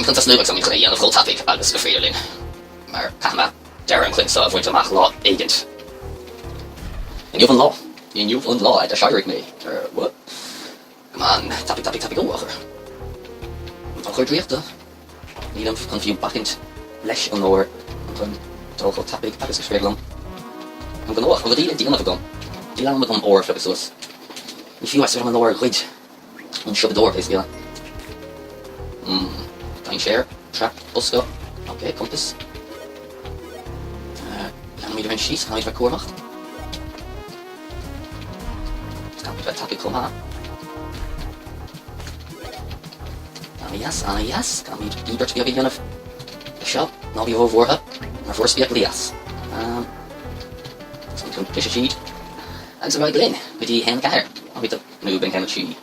Táimid chun tosnú agus táimid chun é a dhéanamh chomh tapaidh agus gur féidir linn, mar caithfidh mé deireadh an chluiche seo a bhaint amach lá éigint. Inniu an lá. Inniu an lá a d'aiséirigh mé. What? Come on, tapaidh, tapaidh, tapaidh, ó, urchar. Urchar draíochta. Nílim chun fiú bacaint leis an ór chun dul chomh tapaidh agus is féidir liom. An gnóthach, an rudaí le déanamh agam. Níl am agam ór a phiocadh suas. Ní fiú is féidir liom an ór a ghoid. Ón siopadóir, pé scéal é. Mm, dainséar, trap, bosca, ok, cuntas. Leanfaimid ar aghaidh síos, caithfimid bheith cúramach. Caithfimid bheith tapaidh chomh maith. Ana-dheas, ana-dheas, caithfimid íobairt bheag a dhéanamh leis seo, ná bí róbhuartha, mar fuair spiach leigheas. Táimid chun cliseadh tríd agus ar aghaidh linn go dtí haon a ceathair. Táimid Nó b'in 1, 3.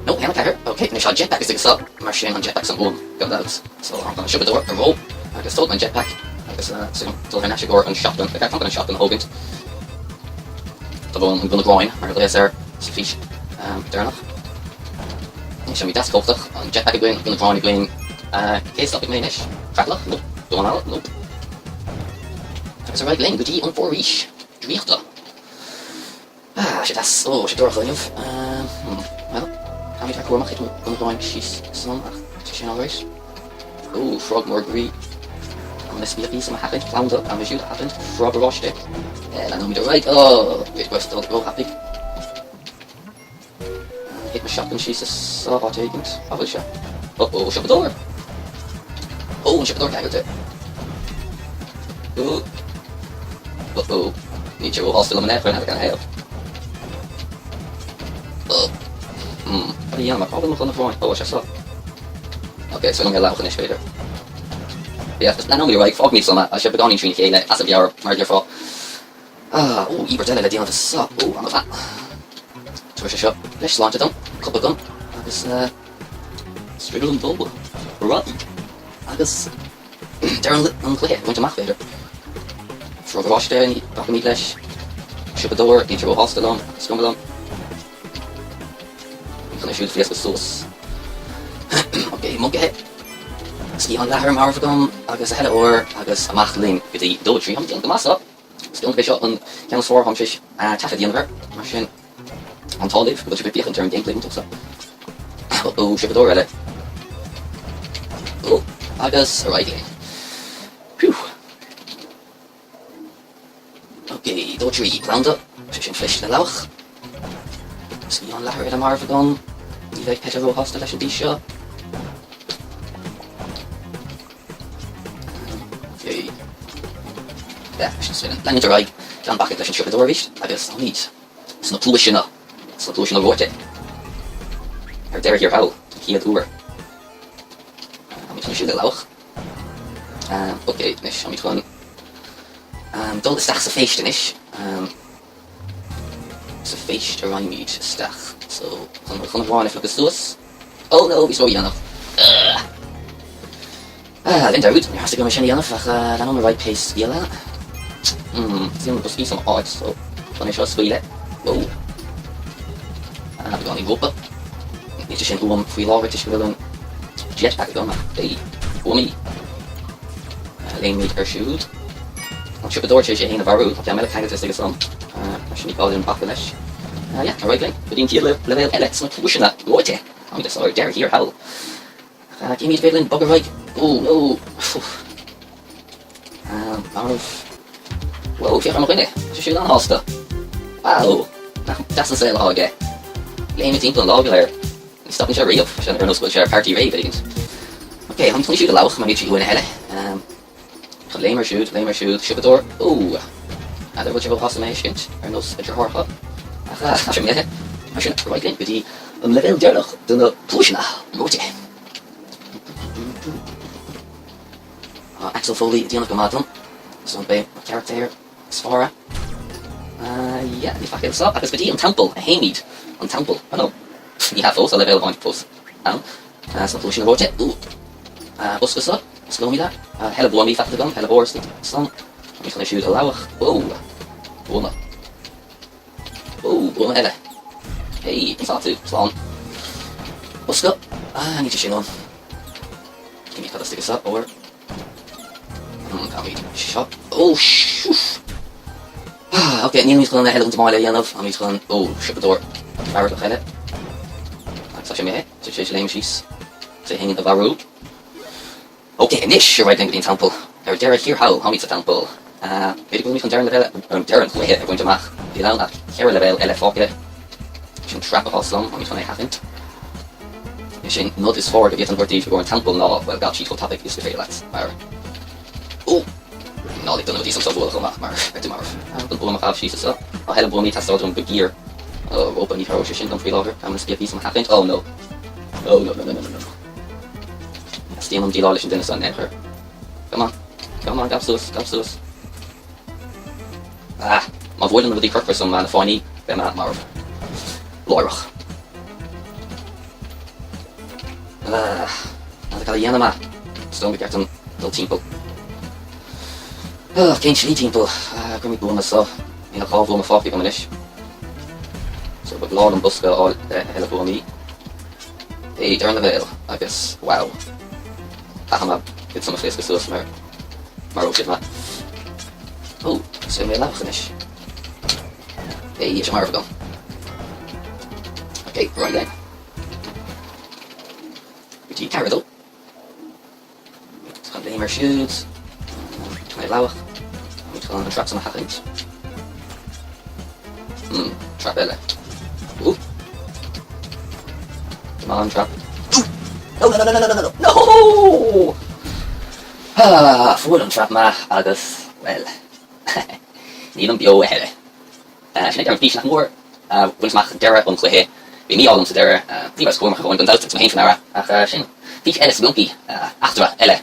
No, 1, 4. Ok, anois tá jetpack istigh anso, mar sin an jetpack san uaim, gan dabht. So, tá an siopadóir ar roll agus tóg an jetpack agus so dul thar n-ais i gcomhair an shotgun, le ceart an shotgun a thógaint. Tá uaim an gunna gráin, mar a ghlaos air sa fís deireanach. Anois táimid deas cumhachtach, an jetpack againn, an gunna gráin againn. Cé a stopfaidh mé anois? Creatlach? Nope. Damhán alla? Nope. Agus ar aghaidh linn go dtí an foraois draíochta. Ah, sé deas. Ó, sé dorcha inniu. Hmm, bhuel, caithfimid bheith cúramach, thit mo gunna gráin síos ansan ach tá sé sin alright. Ó, frog mór groí. Tá na spíocaí san a sheachaint, planda, caithfimid siúd a sheachaint, frog oráiste. Leanfaimid ar aghaidh. Ó, b'fhéidir go raibh dul róthapaidh. Thit mo shotgun síos anso áit éigint. Cá bhfuil sé? Ó, ó, siopadóir! Ó, an siopadóir ceangailte! Ó, ó, ó, níl sé róshásta liom in aon chor, n'fheadar canathaobh. Ó, hmm, cad a dhéanfaidh mé? Cá bhfuil mo ghunna gráin? Ó, tá sé anso. Ok, is féidir liom é a lamhach anois, b'fhéidir. Yeah, leanfaimid ar aghaidh, fágfaimid ansan é, tá sé beagáinín trína chéile, as a mheabhair, mar a déarfá. Ah, ó, íobairt eile le déanamh anso. Ó, an-mhaith. Tabharfaidh sé seo breis sláinte dom, cupa dom, agus eh, is féidir liom dul ar aghaidh agus deireadh an chluiche a bhaint amach, b'fhéidir. Frog oráiste, ní bhacaimid leis. Siopadóir, níl sé róshásta liom, is cuma liom. Chun é siúd a phléascadh suas. Ok, moncaithe. Sciathán leathair marbh agam agus a thuilleadh óir agus amach linn go dtí 2, 3, táimid déanamh go maith anso. Is dóigh liom gurb é seo an ceann is fearr atáim tar éis taifead a dhéanamh air, mar sin an t-ádh libh go bhfuil sibh ag féachaint ar an gameplay iontach seo. Ó, ó, siopadóir eile. Ó, agus ar aghaidh linn. Phew! Ok, 2, 3, planda, sé sin fuist le lamhach. Sciathán leathair eile marbh agam. Ní bheidh PETA róshásta leis an bhfís seo. Ok. Yeah, sin is féidir leanúint ar aghaidh gan bacaint leis an siopadóir arís agus táimid sna pluaiseanna, sna pluaiseanna reoite. Ar deireadh thiar thall, don chéad uair. Táimid chun siúd a lamhach. Ok, anois táimid chun dul isteach sa phéist anois. Sa phéist a raghaimid isteach. So, chun mo ghunna gráin a phiocadh suas. Oh no, bhíos ródhéanach. Ugh. Ah, rinne dearúd, níor theastaigh uaim é sin a dhéanamh ach leanfaidh mé ar aghaidh pé scéal é. Hmm, is ionann boscaí san áit, so chun é seo a scaoileadh. Whoa. Ah, beagáinín rópa. Níl sé sin uaim faoi láthair toisc go bhfuil an jetpack agam ach hey, buamaí. Léimimid air siúd. An siopadóir tar éis é féin a mharú, tá ceann eile ceangailte istigh ansan. Mar sin ní gá dúinn bacadh leis. Yeah, ar aghaidh linn go dtí an chéad leibhéal eile sna pluaiseanna reoite. Táimid anso ar deireadh thiar thall. Ach címid féidir linn bogadh ar aghaidh. Oh no! Marbh. Whoa, féach ar mo dhuine! Tá sé siúd an-shásta. Wow! Nach deas an saol atá aige. Léim timpeall an lá go léir. Ní stopann sé riamh. Tá sé ar nós go bhfuil sé ar party rave éigint. Ok, táimid chun siúd a lamhach mar níl sé uainn a thuilleadh. Chun léim ar siúd, léim ar siúd, siopadóir, Ó! N'fheadar bhfuil sé róshásta mé a fheiscint, ar nós a deartháireacha. Ach tá sé imithe. Mar sin, ar aghaidh linn go dtí an leibhéal deireanach de na pluaiseanna reoite. Tá Axel Foley ag déanamh go maith dom. So beidh mo charachtar is fearr é. Yeah, ní faic eile agus go dtí an teampall a théimid. An teampall. Oh no. Ní hea fós, tá leibhéal amháin fós ann. Sna pluaiseanna reoite. Ooh. Bosca so. Osclóimid é. Thuilleadh buamaí faighte agam, thuilleadh óir ansan. Táimid chun é siúd a lamhach. Whoa. Buama. Whoa, buama eile. Hey, conas tá tú? Slán. Bosca. Ah, níl sé sin ann. Címid cad istigh anseo, óir. Táimid seo. Ó, siúf! Ah, ok, nílimid chun a thuilleadh díobhála a dhéanamh, táimid chun, ó, siopadóir feargach eile. Agus tá sé imithe, tá sé tar éis léim síos, is é féin a mharú. Ok, anois, ar aghaidh linn go dtí an teampall. Ar deireadh thiar thall, táimid sa teampall. B'fhéidir go bhfuilimid chun deireadh an leibhéil, deireadh an chluiche a bhaint amach. Níl ann ach cheithre leibhéal eile fágtha. Sin trap atá slom, táimid chun é a sheachaint. Is é an nod is fearr go bhféadfainn a thabhairt daoibh i gcomhair an teampall ná, bhuel, gabh tríd chomh tapaidh is gur féidir leat, mar. Ó! Ná lig do na rudaí seo bualadh chomh maith, mar beidh tú marbh. An buama gabh síos anseo. Tá a thuilleadh buamaí ag teastáil uaim go géar. Ó, rópa, ní chabhróidh sé sin dom faoi láthair. Tá na sciataí seo a sheachaint. Oh no. Oh no no no no no no. Teastaíonn uaim déileáil leis an duine seo in aon chor. Come on. Come on, gabh suas, gabh suas. Ah! Má bhuaileann na rudaí corcra seo mé, na fáinní, beidh mé marbh. Láithreach. Ah! Cad a dhéanfaidh mé? Is dóigh liom gur ceart dom dul timpeall. Ah, cén tslí timpeall? Ah, cuirfimid buama anseo. Níl ach 2 bhuama fágtha agam anois. So ba bhreá liom bosca a fháil le a thuilleadh buamaí. Hey, deireadh an leibhéil agus wow. Caithfidh mé iad san a phléascadh suas mar maróidh siad mé. Ó, is mé i laibheach anois. Hey, tá sé marbh agam. Ok, ar aghaidh linn. Go dtí 4, 2. Tá léim air siúd. Tá mé i laibheach. Táimid chun an trap san a sheachaint. Hmm, trap eile. Ooh. Come on, trap. Ooh! No, no, no, no, no, no, no, no! Ah, fuair an trap mé agus, well, nílim beo a thuilleadh. Sin é deireadh an fhís, nach mór. Bhaineas amach deireadh an chluiche. Bhí mí-ádh liom sa deireadh. Ní rabhas cúramach a dhóthain gan dabht, agus mé féin faoi ndeara. Ach sin fís eile Spelunky, eachtra eile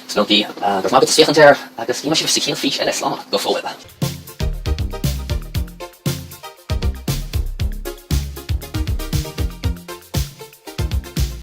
Spelunky. Go raibh maith agat as féachaint air, agus cífidh mé sibh sa chéad fís eile. Slán go fóill.